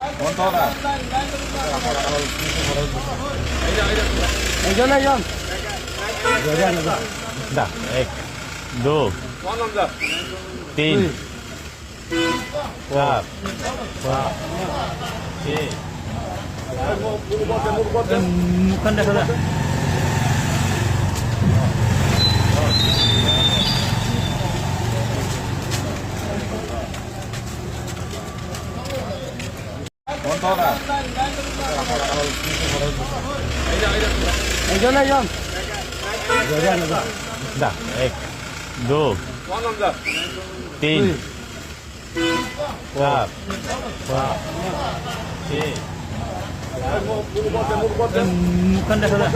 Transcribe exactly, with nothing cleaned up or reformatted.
Montor da. Ekjon, ekjon. Da, ek, do, tin, char, pach, chhe. Em, mukan dekha da. Montor da. Ekjon, ekjon. Da, ek, do, tin, char, pach, chhe. Em, mukan dekha da.